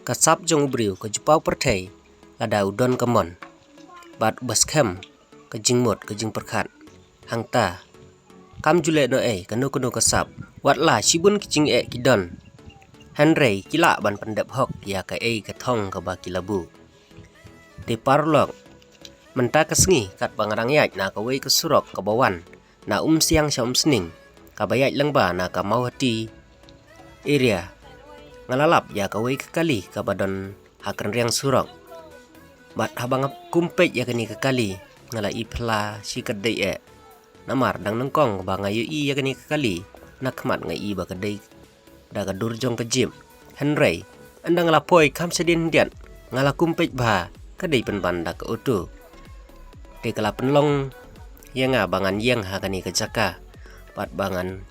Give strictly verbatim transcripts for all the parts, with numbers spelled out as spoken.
Ka sap jong u briew ka ju paw pyrthei lada u don ka mon bad u ba skhem ka jingmut ka jingpyrkhat. Hangta kam ju leh noh ei kano kano ka sap, wat la shibun ki jingeh ki don, hynrei ki lah ban pyndep hok ïa kaei ka thong kaba ki la buh. Te paralok, mynta ka sngi katba nga dang ïaid na kawei ka surok kaba wan na Umsiang sha Umsning, kaba ïaid lyngba na ka Mawhati area, nga la lap ïa kawei ka kali kaba don ha kynriang surok. Bad haba nga kum peit ïa kane ka kali, nga la i phylla shi katdei eh. Namar dang nyngkong ba nga ïohi ïa kane ka kali, na khmat nga i ba ka dei da ka dur jong ka jeep. Hynrei ynda nga la poi kham shadien khyndiat, nga la kum peit ba ka dei pynban da ka auto. Te ka la pynlong ïa nga ba ngan ïeng ha kane ka jaka bad ba ngan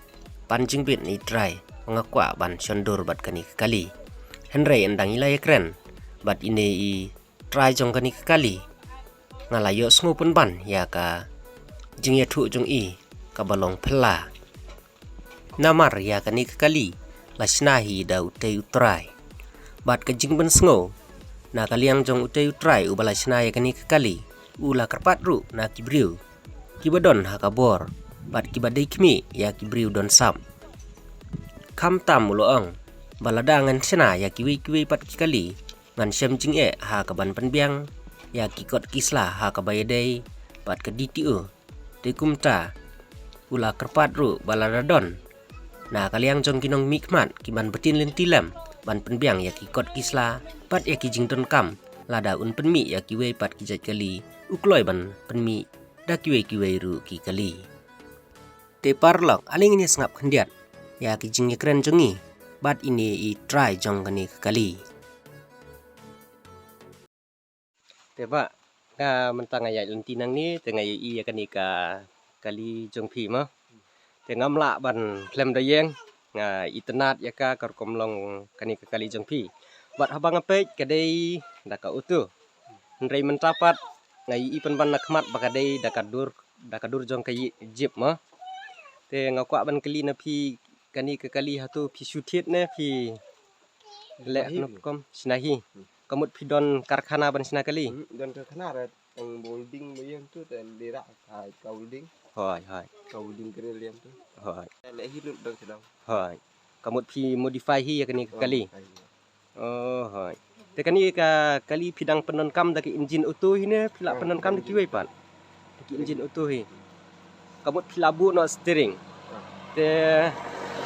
pan jingbit na i trai ba nga kwah ban shon dur bad kane ka kali. Hynrei ynda ngi la ïakren bad ine i trai jong kane ka kali, nga la ïohsngew pynban ïa ka jingïathuh jong i kaba long phylla. Namar ïa kane ka kali la shna hi da utei u trai. Bad ka jingpynsngew na ka liang jong utei u trai uba la shna ïa kane ka kali, u la kyrpad ruh na ki briew kiba don ha ka bor bad kiba dei khmih ïa ki briew don sap. Khamtam u la ong ba lada ngan shna ïa kiwei kiwei pat ki kali, ngan shem jingeh ha kaban pynbiang ïa ki kot ki sla ha kaba ïadei bad ka D T O. Te kumta u la kyrpad ruh ba lada don na ka liang jong ki nongmihkhmat kiban btin lynti lem ban pynbiang ïa ki kot ki sla bad ïa ki jingdonkam, lada un pynmih ïa kiwei pat ki jait kali, u kloi ban pynmih da kiwei kiwei ruh ki kali. Te paralok, ale ngin ïa sngap khyndiat ïa ki jingïakren jong ngi bad ine i trai jong kane ka kali. Te ba nga mynta nga ïaid lynti nangne te nga ïohi ïa kane ka kali jong phi mo. Te ngam lah ban khlem da ïeng, nga itynnad ïa ka, ka rukom long kane ka kali jong phi. Bad haba nga peit ka dei da ka auto. Hynrei mynta pat nga ïohi pynban na khmat ba ka dei da ka dur, da ka dur jong ka jeep mo. Te nga kwah ban kylli na phi, kane ka kali hato phi shu thied ne phi leh, shna hi, rukom shna hi? Hmm. Ka mut phi don karkhana ban shna kali? Hmm, don karkhana re, tang ba welding ba ïeng tu, te lira ka, ka welding. Hooid, hooid. Ka welding grill ïeng tu. Hooid. Te leh hi lut dang sdang. Hooid. Ka mut phi modify hi ïa kane ka kali? Hooid. Oh, hooid. Te kane ka kali phi dang pyndonkam da ka engine auto hi ne phi lah pyndonkam da kiwei pat? Da ki engine auto hi. Ka mut phi la buh noh steering. Te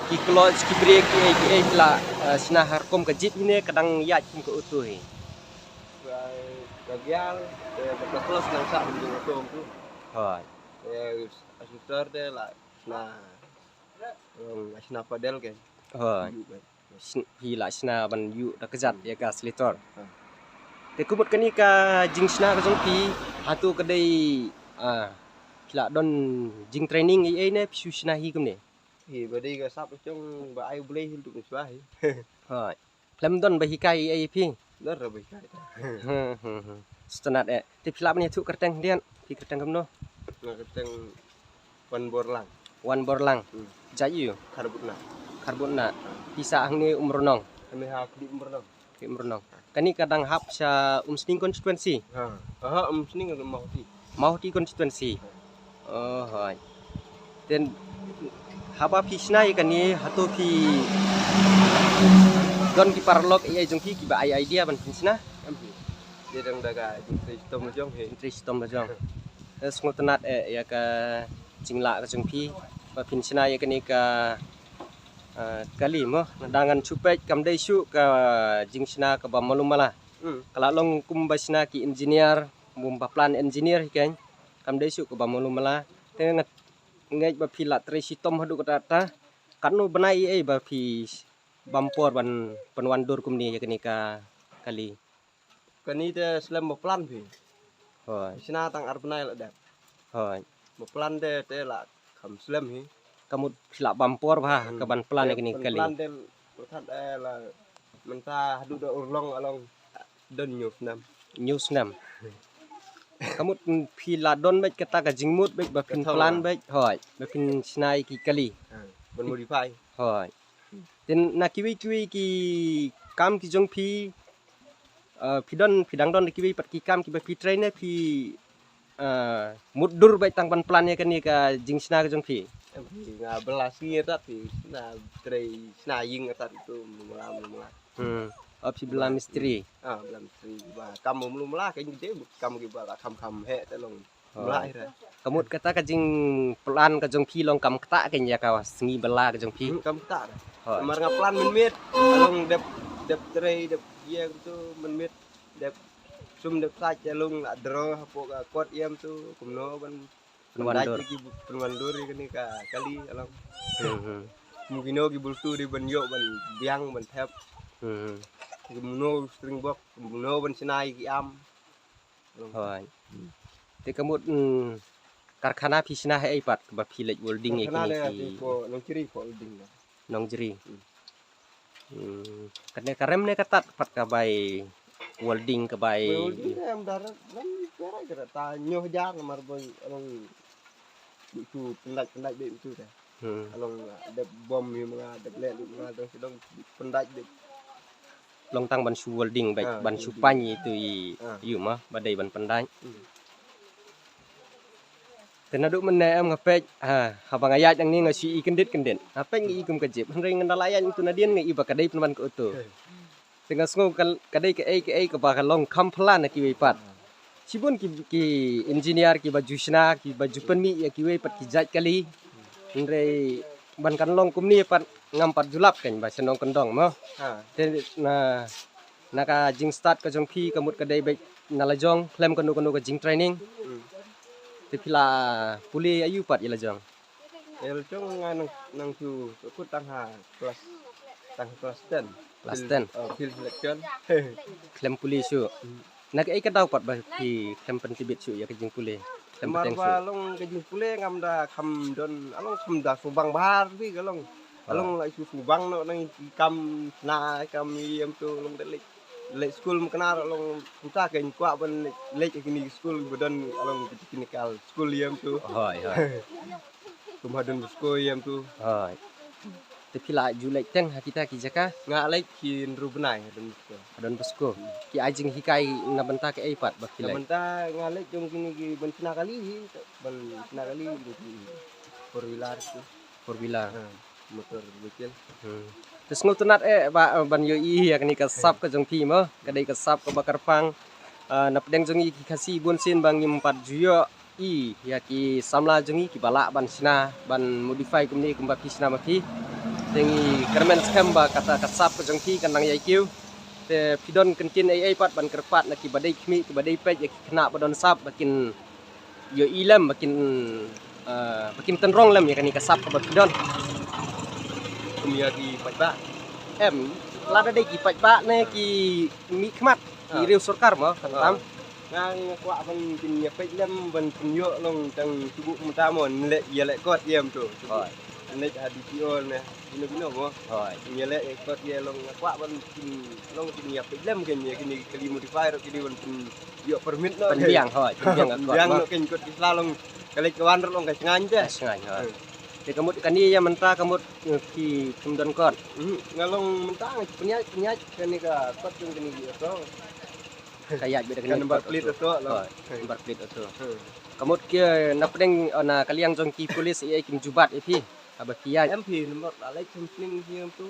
ki clutch, ki brake, kiei kiei phi la, eh, shna ha rukom ka jeep hi ne ka dang ïaid kum ka auto hi? Ka, ka gear, te ka clutch nang sah kum ka auto tu. Hooid. Te accelerator te la shna, um, la shna pedal kan. Hooid. Ïuh kan. Sn-, phi la shna ban ïuh da kjat ïa ka accelerator. Hmm. Te ka mut kane ka jingshna ka jong phi, hato ka dei, ah, phi la don jingtraining ei ei ne phi shu shna hi kumne? Hi ba dei ka sap jong ba ai U Blei hi, tu shwa hi. Hooid. Khlem don ba hikai ei ei phi? Don re ba hikai. Hmm, hmm, hmm. Sngewtynnat eh. Te phi lah ban ïathuh kyrteng khyndiat, phi kyrteng kumno? Nga kyrteng Wanborlang. Wanborlang. Hmm. Jait aiu? Kharbutna. Kharbutna. Phi sah hangne Umrnong? Hangne ha Khlieh Umrnong. Khlieh Umrnong. Kane ka dang hap sha Umsning constituency? Ha. Aha, Umsning ka Mawhati. Mawhati constituency. Oh, hooid. Then haba phi shna ïa kane, hato phi don ki paralok ei ei jong phi kiba ai idea ban phin shna? Em phi. Te dang da ka jingtrei shitom la jong hi. Jingtrei shitom la jong. Eh, sngewtynnat eh ïa ka jinglah ka jong phi ba phin shna ïa kane ka, eh, kali mo. Nda ngan shu peit kam dei shuh ka jingshna kaba malu mala. Hmm. Ka la long kumba shna ki engineer, kumba plan engineer hi keiñ. Kam dei shuh kaba malu mala. Te nga ngeit ba phi la trei shitom haduh katta katta. Katno bnai ei ei ba phi bam por ban pynwandur kumne ïa kane ka kali? Kane te slem ba plan phi. Hooid. Shna tang ar bnai la dep. Hooid. Ba plan te, te la kham slem hi. Ka mut phi la bam por bha, hmm, ka ban plan ïa kane ka kali. Plan te, la, eh, la mynta haduh da urlong along don hynñiew snem. Hynñiew snem. Ka mut phi la don beit kata ka jingmut beit ba phin plan beit, hooid, ba phin shna ïa ki kali. Ha, ban modify. Hooid. Te na kiwei kiwei ki kam ki jong phi, Ah, phi don, phi dang don da kiwei pat ki kam kiba phi trei ne phi, ah, mutdur beit tang ban plan ïa kane ka jingshna ka jong phi? Em, phi nga bylla sngi rat phi shna trei shna ïing rat tu mla mla. Hmm. Oh, phi bylla mistri. Ah, bylla mistri ba kam mla mla ka jing kam kiba la kham kham heh te long. Mla ira. Ka mut kata ka jingplan ka jong phi long kam kata ka ïa ka sngi bylla ka jong phi. Hmm, kam kata. Hoi. Mar nga plan mynmiet, long dep dep trei dep ïa tu mynmiet dep sum dep sach ïa long la dro hapoh ka kot ïam tu kumno ban pynwandur ki pynwandur ïa kane ka kali long. Hmm, hmm. Mungkin ki bultu di ban ïoh ban biang ban thep. Hmm, hmm. Kumno string box kumno ban shna ïa ki am. Hoi. Te ka mut, mm, karkhana phi shna ha ei pat kaba phi leit welding ïa kine ki. Nongjri ko welding. Nongjri. Hmm. Hmm. Kane ka rem ne ka tat pat ka bai welding ka bai. Welding em dar ram kara kara ta nyoh jar mar boy along tu pendaj pendaj be tu te. Hmm. Along dep bom hi ma nga dep leh lut ma nga dong sdang pendaj dep. Long tang ban shu welding bad ban shu paiñ ïa itu i ïu ma ba dei ban pyndait. Hmm. Te naduh mynne em nga peit ha, haba nga ïaid nangne nga shu i kyndit kyndit. Nga peit nga i kum ka jeep hynrei nga da la ïaid tu nadien nga i ba ka dei pynban ka auto. Te nga sngew ka dei kaei kaei kaba ka long kham phylla na kiwei pat. Shibun ki, ki engineer kiba ju shna kiba ju pynmih ïa kiwei pat ki jait kali. Hynrei ban kan long kumne pat ngam pat ju lap kein ba shnong kyndong mo. Te na, na ka jingstad ka jong phi ka mut ka dei beit na la jong khlem kano kano ka jingtraining. Hmm. Te phi la pule ïa u pat ïa la jong. Ïa la jong nga nang nang tu kut tang ha klas tang ha klas ten. Klas ten. Oh, field selection. Khlem pule shuh. Hmm. Na kaei ka daw pat ba phi khlem pyntbit shuh ïa ka jingpule. Khlem mar ba long ka jingpule ngam da kham don along kham da subang bha phi ka long. Along la shu subang noh nang kam na kam ïam tu long da leit. Leit skul mknar along puta ka kwah ban leit kini skul ba don along kini kal skul ïam tu. Hoi, hoi. Kum ha Don Bosco ïam tu. Hoi. Te phi la ju leit teng ha kita ki jaka? Nga leit ki hynriew bnai ha Don Bosco. Ha Don Bosco. Ki ai jinghikai na bynta kaei pat ba phi leit? Na bynta nga leit jong kine ki ban shna kali hi, ban shna kali hi, four wheeler tu. Four wheeler. Ha, motor vehicle. Hmm. Te sngewtynnat eh ba, ban ïohi ïa kane ka sap ka jong phi mo, ka dei ka sap kaba kyrpang. Ah, na pdeng jong ngi ki Khasi bun sien ba ngim pat ju ïoh i ïa ki samla jong ngi kiba lah ban shna ban modify kumne kumba phi shna ma phi. Te ngi kyrmen skhem ba kata ka sap ka jong phi kan nang ïai kiew. Te phi don kyntien ei ei pat ban kyrpad na kiba dei khmih kiba dei peit ïa ki khynnah ba don sap ba kin ïohi lem ba kin, eh, ba kin tynrong lem ïa kane ka sap kaba phi don. Kum ïa ki paidbah. Em, lada dei ki paidbah ne ki mihkhmat ki riew sorkar mo khamtam. Nga nga kwah ban pynïapeit lem ban pynïoh long tang tubuh mynta mo nleh ïaleh kot ïam tu. Hoi. Nleh ha D P O ne bino bino mo. Hoi. Pynïaleh kot ïa long nga kwah ban pyn long pynïapeit lem ken ïa kini kali modify ro kini ban pynïoh permit no. Pynbiang hoi, pynbiang ka kot. Pynbiang no ken kot ki sla long ka leit ka wan ro long ka sngain te. Ka sngain hoi. Te ka mut kane ïa mynta ka mut, eh, ki kim don kot. Nga long mynta nga pynïaid pynïaid kane ka kot jong kane ïa to. Ka ïaid bad ka number plate auto. Hoi, number plate auto. Ka mut ki na pdeng, oh, na ka liang jong ki police ïa kim ju bat ïa phi. Haba phi ïaid. Em phi number la leit something hi em tu.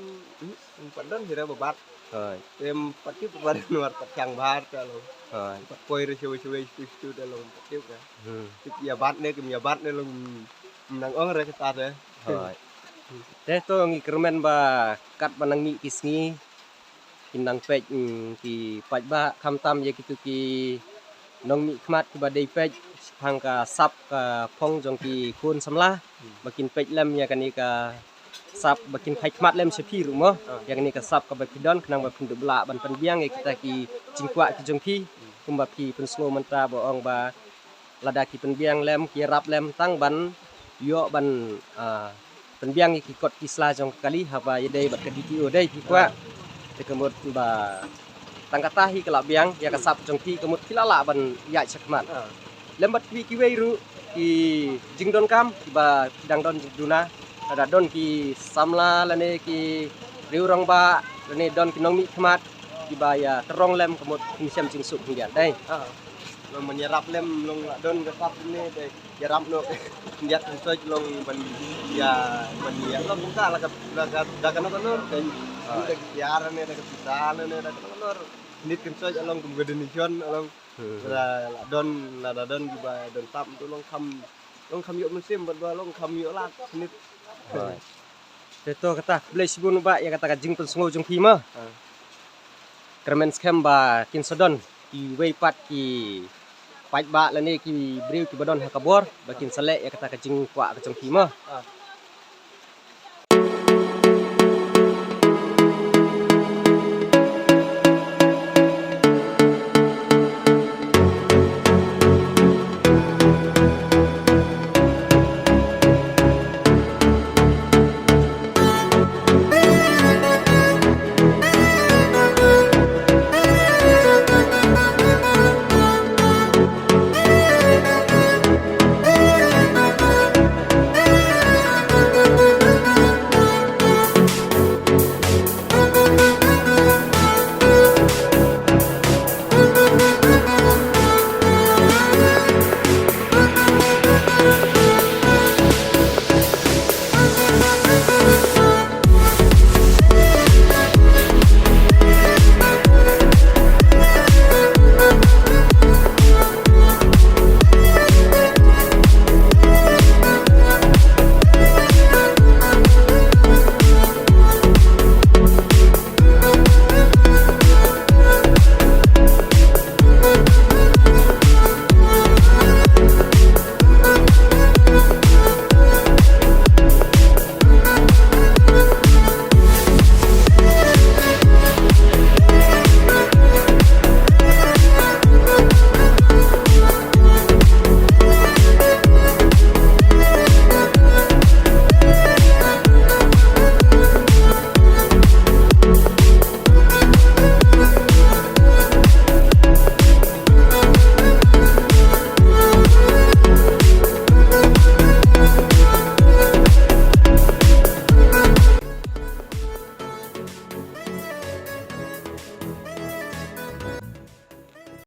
Em pat don hi ra ba bat. Hoi. Em pat ki ba don war pat chang bar ta lo. Hoi. Pat poi re shwe shwe stu stu ta lo pat ki ka. Hmm. Ki ïa bat ne kim ïa bat ne lo nang ong re ka ta de. Hoi. Te to ngi kyrmen ba kat ba nang mih ki sngi. Kin nang peit, mm, ki paidbah khamtam ïa kitu ki nongmihkhmat kiba dei peit shaphang ka sap ka phong jong ki khun samla ba kin peit lem ïa kane ka sap ba kin phai khmat lem sha phi ruh mo ïa kane ka sap kaba phi don khnang ba phin dup lah ban pynbiang ïa kita ki jingkwah ki jong phi kumba phi pynsngew mynta ba ong ba lada ki pynbiang lem ki rap lem tang ban ïoh ban, ah, pynbiang ïa ki kot ki sla jong ka kali haba ïadei bad ka D T O dei ki kwah. Te ka mut ba tang kata hi ka la biang ïa ka sap jong phi ka mut phi la lah ban ïaid shakhmat. Lem bad kiwei kiwei ruh ki jingdonkam kiba dang don jingduna lada don ki samla lane ki riew rangbah lane don ki nongmihkhmat Ba ïa ka rong lem ka mut khun shem jingsuk khyndiat dei. Ah. Long ban ïarap lem long la don ka sap ne dei. Ïarap noh khyndiat khynsoit long ban ïa ban ïa long kumta la ka la ka da kano kano dei. Ah. Da ka tiar ne da ka pisa ne da kano kano. Khyndiat khynsoit long kum ka donation long. Hmm. La la don la da don kiba don sap tu long kham long kham ïoh mynsiem bad ba long kham ïoh lad khyndiat. Te to kata khublei shibun u Bah ïa kata ka jingpynsngew jong phi mo. Ah. Kyrmen skhem ba kin sa don kiwei pat ki paidbah lane ki briew kiba don ha ka bor ba kin sa leh ïa kata ka jingkwah ka jong phi mo. Ah.